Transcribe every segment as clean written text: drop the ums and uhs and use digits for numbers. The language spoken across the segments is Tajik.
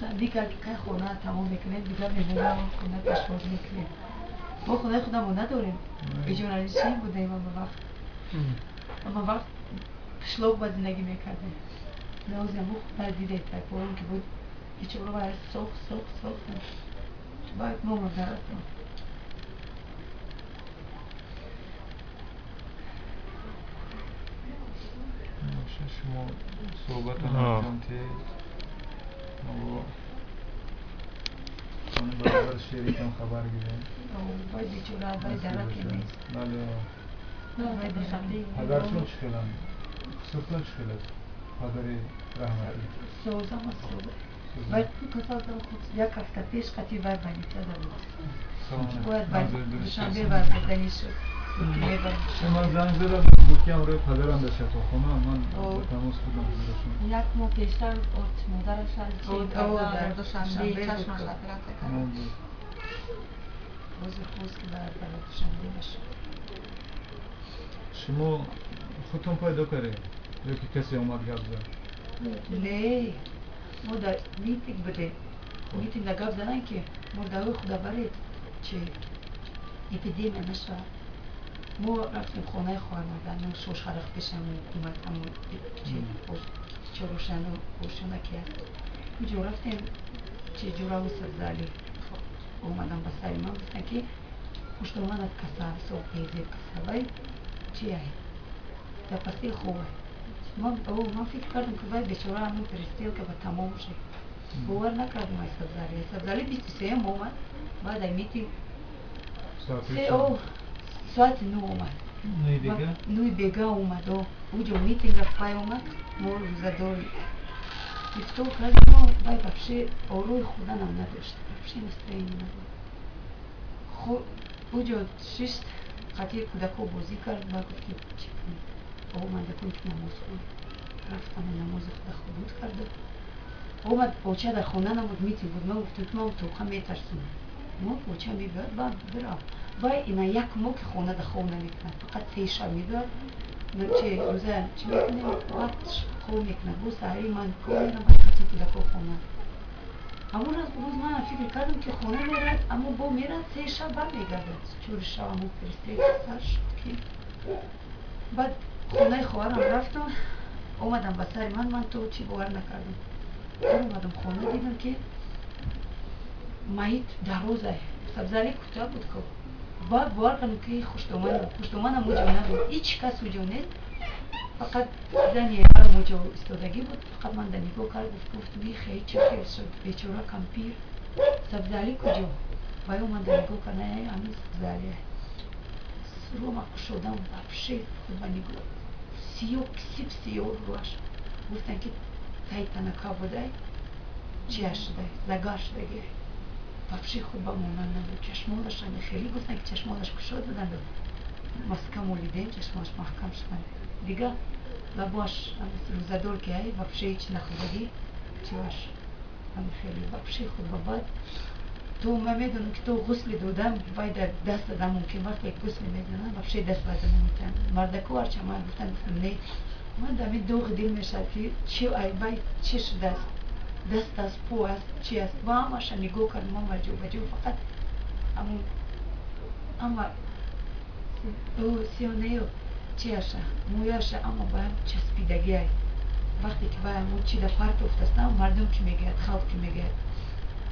Дигар кай хона тамом мекунем, дигар мемонам хона пешвоз мекунем. Мо хонаи худамон надорем. Иҷоранишин будем ама вақт. Ама вақт қишлоқ ба зиндагӣ мекардем. Ҳозир мо хона дидем, тайпоем ки буд. Ҳеҷ вай сохт, сохт, сохт. Баъд мо монда рафтем. Шумо суҳбатон анҷом диҳед. Мо баробар шерикам хабар гирем. Вай бечора, вай дараке нест. Бале. Вай Душанбе. Падаршон чӣ хеланд? Хусуртон чӣ хел аст? Падари раҳматӣ. Созама соза. Вай як ҳафта пеш қатъи вай больницада буд. Бояд Душанбе вай бурданӣ шуд. Ман занг задам, гуфт ки ҳамроҳи падарам дар шифохона, ман ба тамос будам ҳамроҳашон. Як моҳ пештар модарашон дар Душанбе чашмаш оператсия кард. Бози хост ки бояд барои Душанбе бошад. Шумо худтон пайдо кардед ё ки касе омад гап зад? Не, мо дар митинг будем. Митинг гап заданд ки мурдаҳои худа баред, чи эпидемия нашавад. Мо рафтем хонаи хоҳармардану шошхарах пешам ҳукумат ҳамон чорушану ошона ки аст. Уҷо рафтем, чи ҷураву сабзали омадан ба сари ман, гуфтанд ки хуштоманат касал, соқезеб касал, вай чи ай дар пастил хобай. Ман фикр кардам ки вай бечора ҳамон перестрелка ба тамом шуд. Бовар накардам ай сабзали. Сабзали 23-м омад, баъд ай митинг соати 9 омад. 9 бега омад. Уҷо митинг рафт, вай омад, мо рӯзадор ифтор кардем, вай вообще орои хӯрданам надошт, вообще настроение набуд. Уҷо шишт, қатъи кӯдакҳо бозӣ кард, ва гуфт ки чӣ кунем? Омада кун ки намоз хонем. Рафтам намози худа хубуд карду. Омад, оча дар хона набуд, митинг буд. Ман гуфтам ки ман тоқа метарсам. Мо оча мебиёд, баъд бирав. Вай ина як моҳ ки хона да хоб намекунад, фақат се шаб мебиёд. Чи рӯза чӣ мекунем, баъд хоб мекунад. Боз саҳари ман кор мерам, баъд қатъи кӯдакҳо хона. Ҳамон рӯз ман фикр кардам ки хона мерад, аммо бо мерад, се шаб бармегардад. Чори шаб ҳамон перестрелка сар шуд ки баъд хонаи хоҳарам рафтам, омадам ба сари ман, ман то чӣ бовар накардам. Омадам хона, дидам ки маит дарозай, сабзали кӯтоҳ буд ко. Баъд бовар кардам ки хуштоманам уҷо набуд, ҳеҷ кас уҷо нест, фақат зани ҳарам уҷо истодагӣ буд. Фақат ман дар нигоҳ кард, гуфтам и хел чӣ хел шуд, бечора кампир, сабзали куҷо? Вай омад дар нигоҳ кард, ҳамин сабзали. Рома кушодам, вообще худ ба нигоҳ сиёҳ, сип сиёҳ рӯаш. Гуфтанд ки таи танака будай, чия шудай, загар шудагӣ. Вообще худ ба монанд набуд, чашмонаш хеле гуфтанд ки чашмонаш кушод буданд, маска молидем, чашмонаш маҳкам шуданд. Дигар лабоаш рӯзадор ки ай вообще ҳеҷ нахӯрдагӣ, чиаш хеле вообще худ ба бад. То ман медонам ки то ғусли додам, вай дар даст дадам мумкин, вақте ғусли медодам вообще даст бада наметавонам. Мардако ҳарчанд ман гуфтам, гуфтам не, ман дар ҳамин доғи дил мешавад ки чи ай вай чӣ шудааст, даст аст, по аст, чи аст. Ва ҳамаша нигоҳ кардам, ҳама ҷо ба ҷо, фақат ҳамон ҳама сиёнею чиаша, мӯяша ама ба ҳам часпидагиай. Вақте ки вай ҳамон чи дар партофтастан, мардум ки мегӯяд, халқ ки мегӯяд,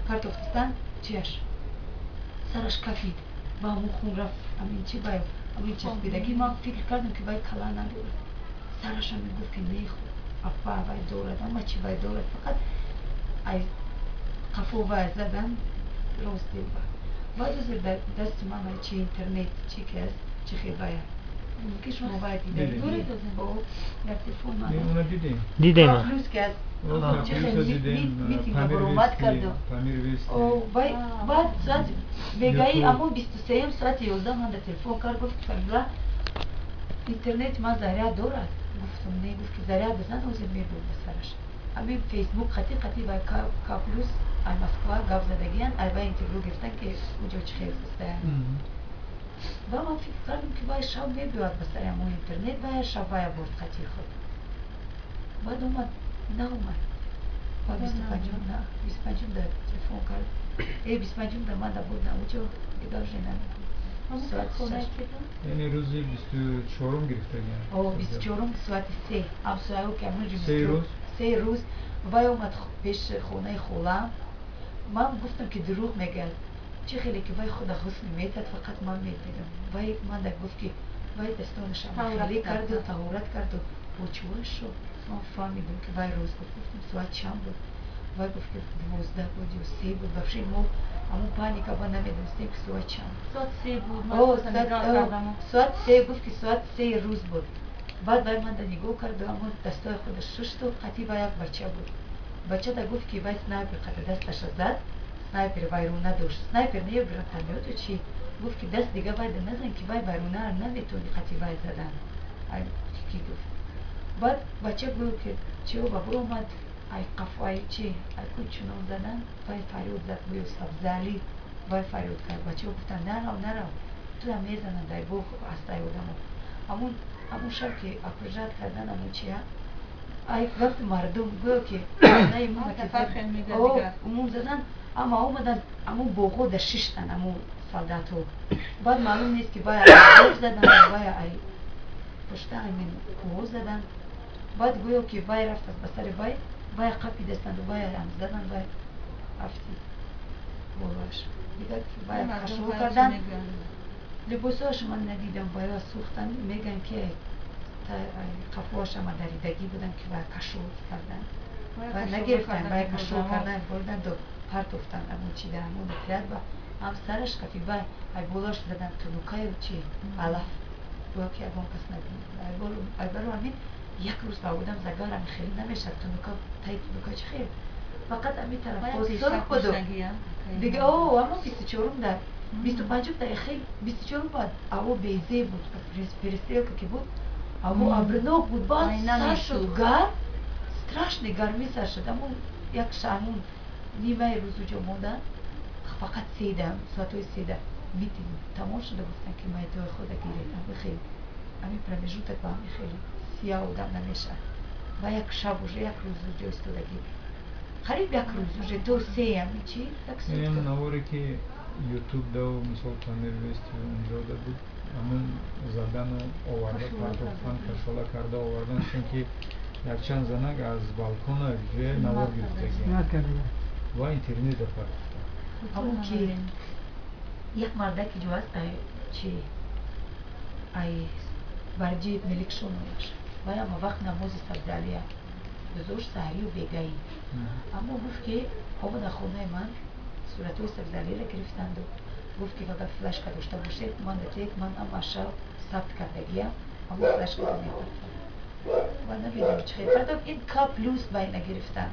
партофтастан, чиаш сараш кафид, ба ҳамон хун рафт, ҳамин чи вай ҳамин часпидагӣ. Ман фикр кардам ки вай кала надорад, сараша мегуфт ки не, апа вай дорад, ҳама чи вай дорад, фақат ай қафо вай задан рост дил ба. Баъд ҳозир дар дасти ман вай чи интернет чи ки аст, чи хел вай ки шумо вай дидед дар телефон ман Уна дидем. Дидем. Плюс ки аст, чи хел митинг баромад карду. Вай баъд соат бегаи ҳамон 23-м соати 11 ман дар телефон кард, гуфт Фарзила, интернети ман заряд дорад? Гуфтам не. Гуфт ки заряд бизан, ҳозир мебурд ба сараш. Ҳамин фейсбук қатъи қатъи вай К плюс ай Москва гап задагиян, ай вай интервю гирифтан ки уҷо чӣ хел зистаянд. Ва ман фикр кардам ки вай шаб мебиёяд ба сари ҳамон интернет, вай шаб вая бурд қатъи худ. Баъд омад, наомад. Ба 25-ум 25-ум да телефон кард. 25-ум да ман да будам уҷо, дигар уже намедонам. Яъне рӯзи 24-ум гирифтагиам? О, 24-ум соати 3. Ҳамсояҳо ки ҳамон Се рӯз? 3 рӯз. Вай омад пеши хонаи холаам. Ман гуфтам, ки дурӯғ мегӯяд. Чӣ хеле ки вай худа ғусл метад, фақат ман медидам. Вай ман да гуфт, ки вай дастонашам хеле карду таҳорат карду почвоашо. Ман фаҳмидам, ки вай рост гуфт. Гуфтам, соат чанд буд? Вай гуфт, ки 12 буд ё 3 буд. Вообще мо ҳамон паника ба намедонистем, ки соат чанд. Соат 3 буд. Соат 3 гуфт, ки соат 3 рӯз буд. Баъд вай манда нигоҳ карду ҳамон дастои худа шушту қатъи вай як бача буд. Бача да гуфт, ки вай снайпер қати дасташа зад, снайпер вайрона дошт. Снайпер не, гранатомёту чӣ. Гуфт, ки даст дига вай да назан, ки вай вайронаро наметони қати вай задан. Ки гуфт. Баъд бача гуфт, ки чио ба омад, ай қафо, ай чи, ай ку чунон задан, вай фарёд зад, гӯё Сабзалӣ. Вай фарёд кард. Бачаҳо гуфтанд, нарав, нарав, туя мезананд, ай боғ ҳастай одамо. Ҳамун шаб ки окружать кардан, ҳамун чия, ай вақти мардум гӯё ки умум задан, ама омадан, ҳамун боғҳо да шиштан ҳамун солдатҳо. Баъд маълум нест, ки вай ай задан, вай ай пушта аймин кӯҳо задан. Баъд гӯё ки вай рафт ба сари вай, вай қапидастанду вай ам задан, вай афтид болоаш. Дигар вай кашол кардан. Либосҳояшо ман надидам, вайа сӯхтан. Мегӯянд, ки қафоаш ама даридагӣ буданд, ки вай кашол кардан. Вай нагирифтан, вай кашол кардан, бурданду партофтан ҳамун чи дар ҳамон отряд ба ҳам сараш қафи вай ай болоаш задан тунукаю чи алаф, гӯё ки ягон кас набинад. Айбаро ҳамин як рӯз ба одам загарам хеле намешад. Тунука, таи тунука чи хел, фақат ҳамин тараф сурх буду дига. О, ҳамон 24-ум дар 25-ум дар хел, 24-ум баъд ҳаво безеб буд, перестрелка ки буд, ҳаво абрнок буд. Баъд сар шуд гарм, страшный гармӣ сар шуд. Ҳамон як ҳамун нимаи рӯз уҷо мондан, фақат 3-да, соатҳои 3-да митинг тамом шуда, гуфтанд, ки майдои худа гиред. Ами хел ҳамин промежуток ба ҳами хеле сия одам намешавад. Ва як шаб уже як рӯз уҷо истодагӣ, қариб як рӯз уже то се ами чи як Ин наворе, ки Ютуб дав, мисол, Памир Вести унҷода буд, ҳамун задану оварда партофтан, кашола карда овардан, чунки якчанд занак аз балкона ҷоя навор гирифтагӣ ва интернета партофтан. Ҳамун ки як мардаки ҷо аст, ай чи, ай барҷи Меликшонояш, вай ҳама вақт намози Сабзалия гузошт, саҳарию бегаӣ. Аммо гуфт, ки омада хонаи ман, суратҳои Сабзалиро гирифтанду гуфт, ки агар флешка дошта бошед, ман датед, ман ҳамаша сабт кардагиям, ҳамон флешкаро мепартам. Ва намедонам чӣ хел фардо ин К плюс байна гирифтан.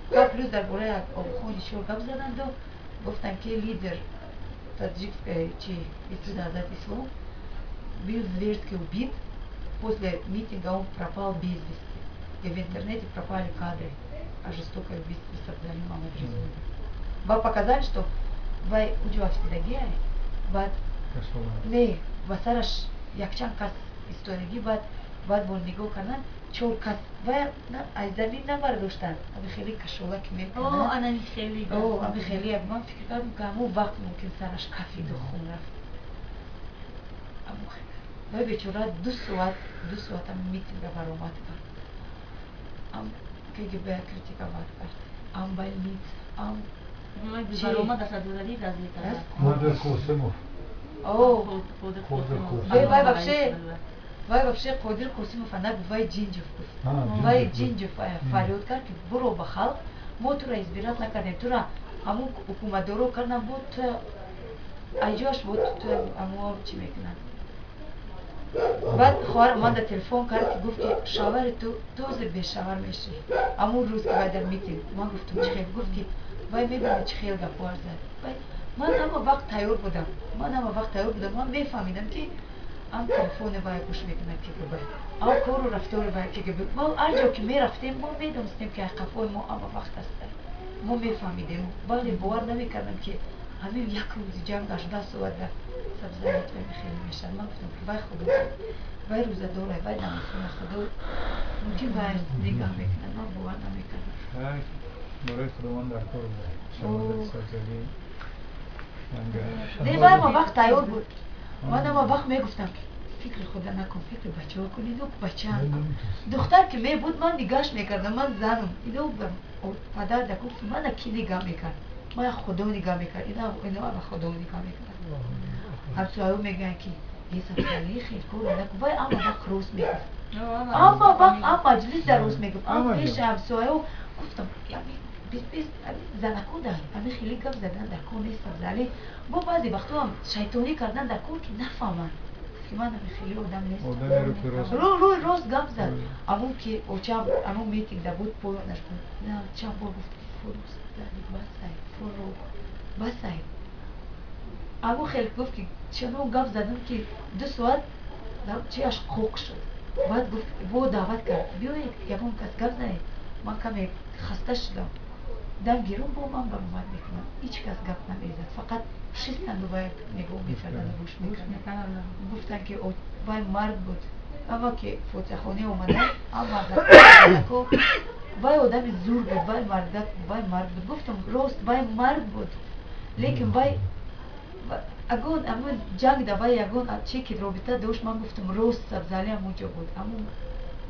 К плюс дар бораи обхони чор гап заданду гуфтанд, ки лидер таджикской чи Наҳзат Ислом был зверски убит, после митинга он пропал без вести, и в интернете пропали кадры о жестокой убийстве Сабзали Мамадрезова. Ва показали, что вай уҷо афтидагиай, баъд не, ба сараш якчанд кас истодагӣ. Баъд бо нигоҳ кардан, чор кас вай аз замин набардоштанд, ами хеле кашола ки мекунанд, ами хеле. Ман фикр кардам, ки ҳамон вақт мумкин сараш кафиду хун рафт. Вай бечора 2 соат, 2 соат ами митинга баромад кард, ам КГБ критиковать кард, ам больница, ам Қодир Қосимов. Вай вообще, вай вообще Қодир Қосимов нагуфт, вай Ҷинҷев гуфт. Вай Ҷинҷев фарёд кард, ки буро ба халқ, мо тура избирать накардем, тура ҳамун ҳукуматдоро кардан буд, ту айҷоаш буд, ту ҳамо чӣ мекунанд. Баъд хоҳар ман да телефон кард, ки гуфт, ки шавари ту тоза бешавар мешӣ. Ҳамун рӯз, ки вай дар митинг, ман гуфтам, чӣ хел? Гуфт, ки вай мебинад, чӣ хел гапҳоар зад. Ман ҳама вақт тайёр будам, ман ҳама вақт тайёр будам. Ман мефаҳмидам, ки ҳам телефони вай гӯш мекунад КГБ, ҳам кору рафтори вай КГБ. Мо ҳар ҷо ки мерафтем, мо медонистем, ки қафои мо ҳама вақт аста. Мо мефаҳмидем, вале бовар намекардам, ки ҳамин як рӯзи ҷанг 18 соат дар Сабзалот хеле мешавад. Ман гуфтам, ки вай худо, вай рӯзадорай, вай намозхона, худо мумкин вай нигаҳ мекунад. Ман бовар намекардам. Барои Худованд дар кор буд. Шаҳодати Сабзалӣ. Не, вай ма вақт тайёр буд. Ман ама вақт мегуфтам, ки фикри худа накун, фикри бачаҳо кун, ино бачаам. Духтар ки мебуд, ман нигоҳш мекардам, ман занам. Ино падар да гуфт, мана ки нигоҳ мекард? Ман Худо нигоҳ мекард, ино ама Худо нигоҳ мекард. Ҳамсояҳо мегӯянд, ки е Сабзалӣ хел кор накун. Вай ама вақт рост мегуфт. Ама вақт ам маҷлис дар рост мегуфт. Ам пеши ҳамсояҳо гуфтам, занако дар ами хеле гап задан дар кор нест, Сабзалӣ. Бо баъзе вақтҳоам шайтонӣ кардан дар кор, ки нафаҳманд, ки ман ами хеле одам нест. Рӯи рост гап зад. Амон ки очам амон митинг да буд, поёнаш буд. На, чанд бор гуфт, фурӯ Сабзалӣ, басай, фурӯ, басай. Амон хеле гуфт, ки чунон гап задам, ки 2 соат чиаш қоқ шуд. Баъд гуфт, бо даъват кард, биёед, ягон кас гап занед, ман каме хаста шудам. Дам гирум, бо ман баромад мекунам. Ҳеҷ кас гап намезад, фақат шистанду вай нигоҳ мекарданду гӯш мекарданд. Гуфтанд, ки вай мард буд. Ама ки фотиҳахонӣ омада, ам мардак, вай одами зур буд, вай мардак, вай мард буд. Гуфтам, рост, вай мард буд, лекин вай ягон амон ҷанг да вай ягон чи ки робита дошт. Ман гуфтам, рост, Сабзалӣ ҳамонҷо буд. Ҳамон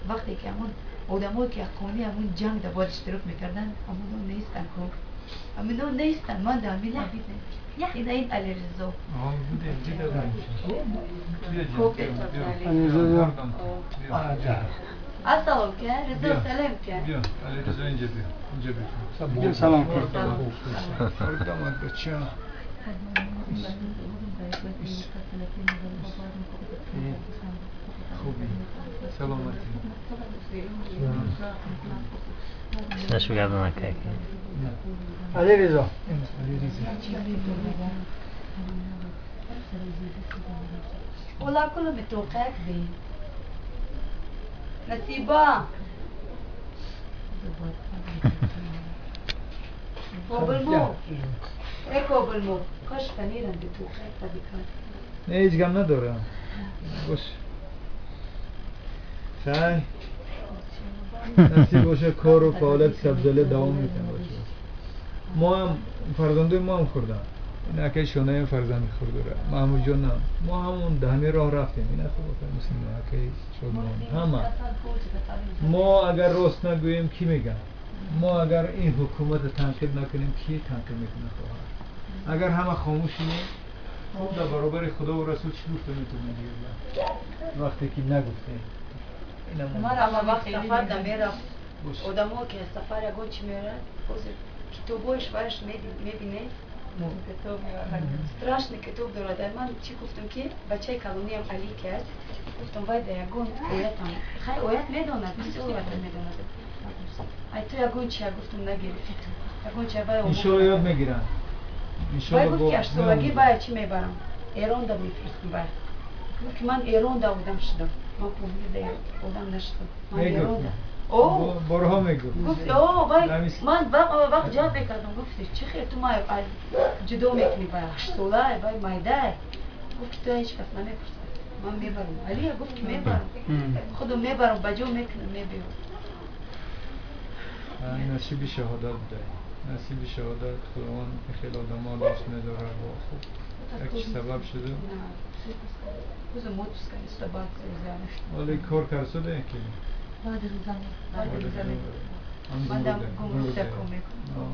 вақте ки ҳамон одамое ки ҳаққонӣ ҳамон ҷанг да бояд иштирок мекарданд, ҳамоно нестанд ко, ҳамино нестанд. Ман да ҳамин обид ина ин Алиризо. Ассалом ке, Ризо, салем ке. Биё, Алиризо, инҷа биё. Инҷа биё. Биё, салом кун. Ордамад, бача. Хуби. Саломатӣ. Нашу гардана как. Алиризо. Алиризо. Ола кулу битоқак би. Насиба. Кобилмо. Э кобилмо. Кош панирам битоқак табикар. Не, ҳеҷ гап надорам. Бош. Хай. Насиб боша, кору фаъолияти Сабзалӣ давом мекунад, бача. Мо ҳам фарзандои мо ҳам хурданд. Ин акаи шонаям фарзанди хур дорад. Маҳмудҷонам. Мо ҳамон ҳамин роҳ рафтем. Ина хуб, акаи Муслим, акаи Шодмон. Ҳама. Мо агар рост нагӯем, кӣ мегӯяд? Мо агар ин ҳукуматро танқид накунем, кӣ танқид мекунад, хоҳар? Агар ҳама хомӯш шавем, хуб, дар баробари Худову Расул чӣ гуфта метавонем дигар? Вақте ки нагуфтем. Ман ама вақт сафар да мерафт. Одамо ки аз сафар ягон чӣ меорад, ҳозир китобҳояш ваяш мебинед. Страшный китоб дорад. Ман чӣ гуфтам, ки бачаи калониам Али ки аст, гуфтам, вай да ягон оятам. Хай, оят медонад, бисёр оята медонад. Ай ту ягон чия, гуфтам, нагирифт. Ягон чия вай Иншоалло ёд мегиранд. Вай гуфт, ки 8-солагӣ вая чӣ мебарам? Эрон да мефиристам вай. Гуфт, ки ман Эрон да одам шудам. Ман Помир да одам нашудам. Ман Эрон да. О, борҳо мегуфт. Гуфт, о, вай ман вақт ҷамъ мекардам, гуфт, чӣ хел ту ман ҷудо мекунӣ, вай 8-сола, вай майдай. Гуфт, ки ту ҳеҷ кас намепурсад. Ман мебарам. Алия гуфт, ки мебарам. Худо мебарам, ба ҷо мекунам, мебиёрам. Насиби шаҳодат будай. Насиби шаҳодат, Худованд хеле одамо дӯст медорад ва хуб як чиз сабаб шуда. Вале кор кард шуда ки? Баъди рӯза. Баъди рӯза. Ман дам гумрук да кор мекунам.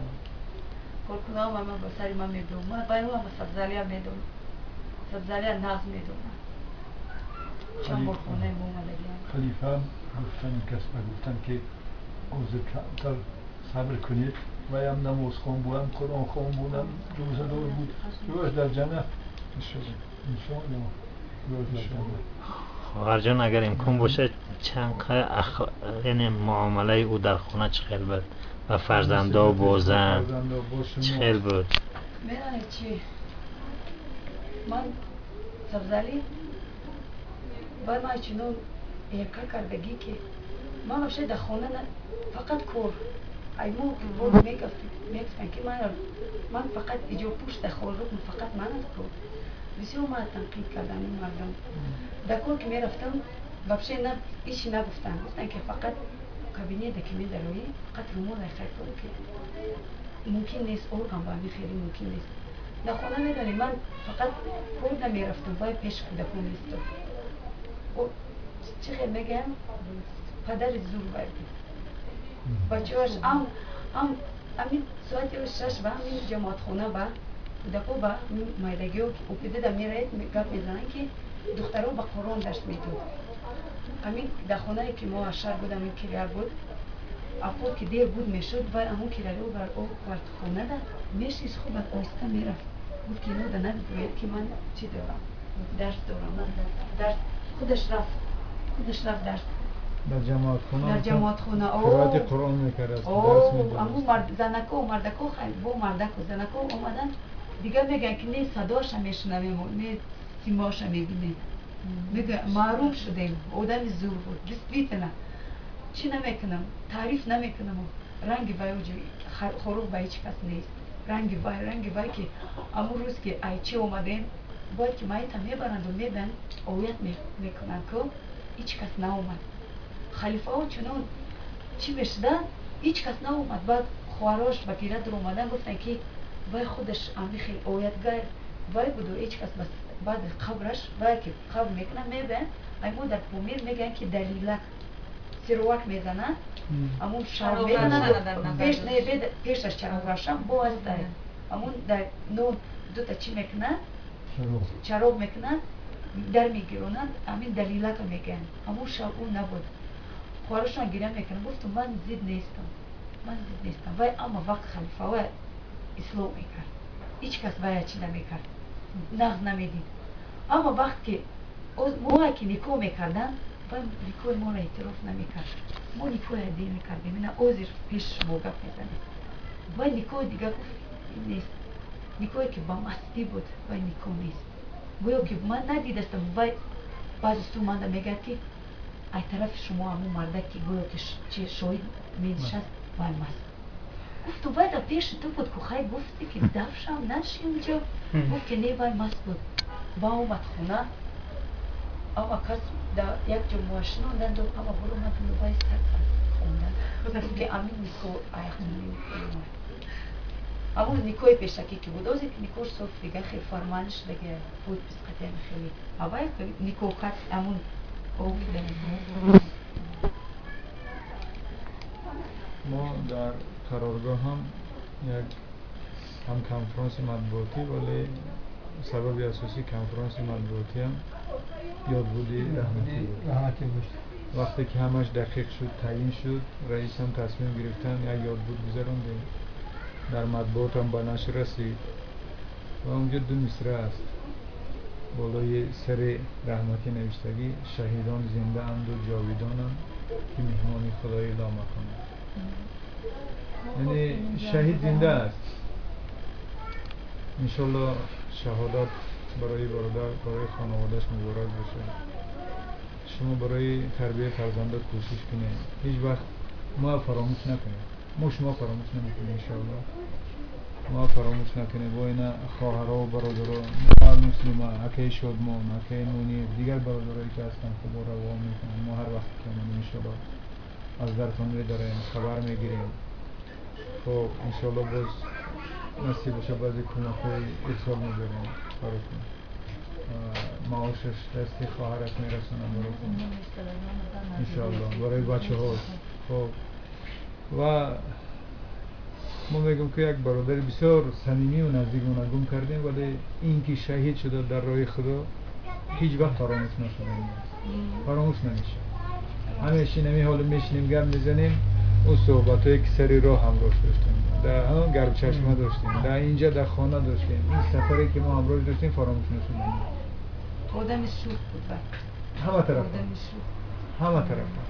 Коркунам ама ба сари ман мебиём. Ман вайҳо ама Сабзалия медонам. Сабзалия нағз медонам. Чанд бор хонаи мо омадагиам. Халифа гуфтан, кас ба гуфтан, ки ҳозир камтар сабр кунед. Ваям намозхон будам, Қуръонхон будам, рӯзадор буд. Ҷояш дар ҷаннат. Иншоалло. Ҷояш дар ҷаннат. Хоҳарҷон, агар имкон бошад, чанд яъне муомилаи ӯ дар хона чӣ хел буд? Ба фарзандо, бо зан чӣ хел буд? Медонед чӣ? Ман Сабзалӣ вай ман чунон эрка кардагӣ, ки ман вообще дар хона фақат кор. Ай мо бор мегуфтанд, ки ман фақат иҷо пушт дар холрук фақат ман аст кор. Бисёр ман танқид карданд ин мардум. Дар кор ки мерафтам, вообще ҳечи нагуфтанд. Гуфтанд, ки фақат Кабинете ки медароӣ, фақат румол хайфон ки мумкин нест, орган ба ҳамин хеле мумкин нест. Дар хона медонӣ, ман фақат кор намерафтам, вай пеши кӯдакон меистод. Чӣ хел мегӯям, падари зур вай буд. Бачаҳояш ам ҳамин соати 6 ба ҳамин ҷамоатхона ба кӯдако ба майдагиҳо ки ОПДда мераед, гап мезананд, ки духтаро ба Қуръон дарс медод. Ҳамин дар хонае ки мо ашар буд, ҳамин киря буд, авқот ки дер буд мешуд, вай ҳамон киряро бар овард хонада мешист, хуб оҳиста мерафт. Гуфт ки ино да набигӯяд, ки ман чӣ дорам, дарс дорам, дарс. Худаш рафт дарс. Дар ҷамоатхона. Дар ҷамоатхона. Қироати Қуръон мекард, дарс медод. Аму занако, мардако, бо мардако, занако омаданд, дигар мегӯянд, ки не садоаша мешунавем, не симоаша мебинем. Мегӯям, маҳрум шудем. Одами зур буд, действительно. Чӣ намекунам, таъриф намекунам, ранги вай хоруғ ба ҳеҷ кас нест. Ранги вай ки амун рӯз ки айчи омадем, бояд ки майита мебаранду мебианд, оят мекунанд ку, ҳеҷ кас наомад. Халифаҳо чунон чӣ мешуданд, ҳеҷ кас наомад. Баъд хоҳарош ба гира дуромадан, гуфтанд, ки вай худаш ами хел оятгар вай буду, ҳеҷ кас. Баъд қабраш вай ки қабр мекунанд, мебианд, ай мо дар Помир мегӯянд, ки далилак сировак мезананд, амун шар мезананд, пеш не, пешаш чароғ равшан бо ҳастай, амун дар нон дута чӣ мекунанд, чароғ мекунанд, дар мегиронанд, ҳамин далилака мегӯянд. Ҳамун шаб ӯ набуд. Хоҳарашон гиря мекунанд. Гуфтум, ман зид нестам, ман зид нестам. Вай ама вақт халифаҳоя ислоҳ мекард, ҳеҷ кас вая чӣ намекард, нағз намедид. Аммо вақт ки моя ки никоҳ мекарданд, вай никоҳи моро эътироф намекард. Мо никоҳи адӣ мекардем, ина озир пеши шумо гап мезанем. Вай никоҳи дига гуфт нест, никоҳе ки ба мастӣ буд, вай никоҳ нест. Гӯё ки ман надидастам. Вай баъзи су манда мегӯяд, ки ай тарафи шумо ҳамун мардак ки гӯё ки чи шоҳид менишаст, вай маст. Гуфтум, вай дар пеши ту буд ку, хай гуфтӣ, ки дафшам наши унҷо. Гуфт, ки не, вай маст буд. Ба омад хона, ама кас дар як ҷо муашинонданду ама буромаданду вай сар кард хондан. Гуфт, ки амин никоҳ аяқмони амун никоҳи пешакӣ ки буд, озе ки никоҳ соф дига хеле формально шудаги подпись қатиами хеле аввай никоҳ кард, амун ӯ. Мо дар қароргоҳ ҳам як ҳам конфронси матбуотӣ, вале сабаби асосии конфронси матбуотиам ёдбуди раҳматӣ буд. Раҳматӣ буд. Вақте ки ҳамаш дақиқ шуд, таъйин шуд, раисам тасмим гирифтан, як ёдбуд гузарондем, дар матбуотам ба нашр расид ва онҷо ду мисра аст болои сари раҳматӣ навиштагӣ: «Шаҳидон зиндаанду ҷовидонанд, ки меҳмони худои ломаконанд». Яъне шаҳид зинда аст. Иншолло, шаҳодат барои бародар, барои хонаводааш муборак бошад. Шумо барои тарбияи фарзандот кӯшиш кунед, ҳеҷ вақт мо фаромӯш накунед. Мо шумо фаромӯш намекунем, иншоалло. Мо фаромӯш накунед. Бо ина хоҳаро, бародаро, муслима, акаи Шодмон, акаи Мунир, дигар бародарое ки ҳастанд, худо раво мекунанд. Мо ҳар вақт ки омадем, иншоалло, аз дартон медорем, хабар мегирем. Хоб, иншоалло, боз насиб боша, баъзе кӯмакҳои ирсол мебарем баротон. Маошаш дасти хоҳараш мерасонам баротон, иншоалло, барои бачаҳо. Хоб, ва мо мегӯем, ки як бародари бисёр самимию наздикмона гум кардем, вале ин ки шаҳид шуда дар роҳи Худо, ҳеҷ вақт фаромӯш нашуданист, фаромӯш намешавад. Ҳамеша инами ҳоло мешинем, гап мезанем, ӯ суҳбатҳое ки сари роҳ ҳамроҳ доштем, дар ҳамон Гармчашма доштем, дар инҷа дар хона доштем, ин сафаре ки мо ҳамроҳ доштем, фаромӯш нашуданист. Одами шӯх буд вай. Ҳама тарафа. Одами шӯх. Ҳама тарафа.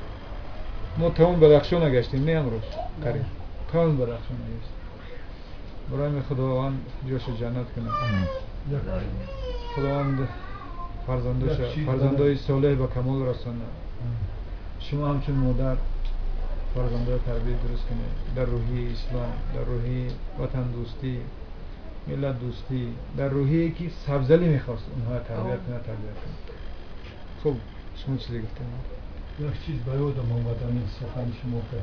Мо тамом Бадахшона гаштем, не ҳамроҳ? Қариб тамом Бадахшона гаштем. Барои ҳамин Худованд ҷошо ҷаннат кунад. Худованд фарзандои солеҳ ба камол расонад. Шумо ҳамчун модар фарзандои тарбия дуруст кунед дар рӯҳияи ислом, дар рӯҳияи ватандӯстӣ, миллатдӯстӣ, дар рӯҳие ки Сабзалӣ мехост онҳоя тарбия кунад, тарбия кунад. Хуб, шумо чизе гуфтем? Як чиз ба ёдам омад, ҳамин сухани шумо, ки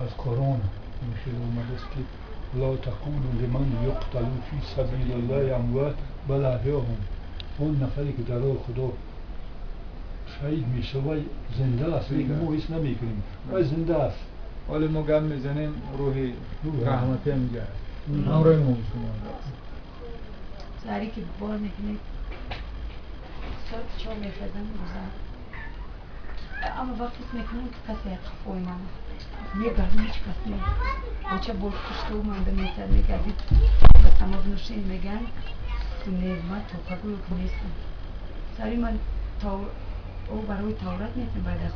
аз Қуръон ин хеле омадааст, ки لا تقولوا لمن يقتل في سبيل الله اموات بل احیاء. Он нафаре ки дар роҳи Худо шаҳид мешавад, зинда аст. Лекин мо ҳис намекунем, вай зинда аст. Ҳоле мо гап мезанем, рӯҳи раҳматӣ ҳаминҷа аст, ҳамроҳи мо шумо аст. Саҳарӣ ки бор мекунед, соати 4 мехезам рӯза, аммо вақт ҳис мекунам, ки касе қафои ман мегардам, ҳеҷ кас нест. Оча бор пушту манда месад, мегардид, ба самовнушение мегӯянд. Не, ман тоқагӯё ки нестам. Сари ман барои таҳорат метем, баъд аз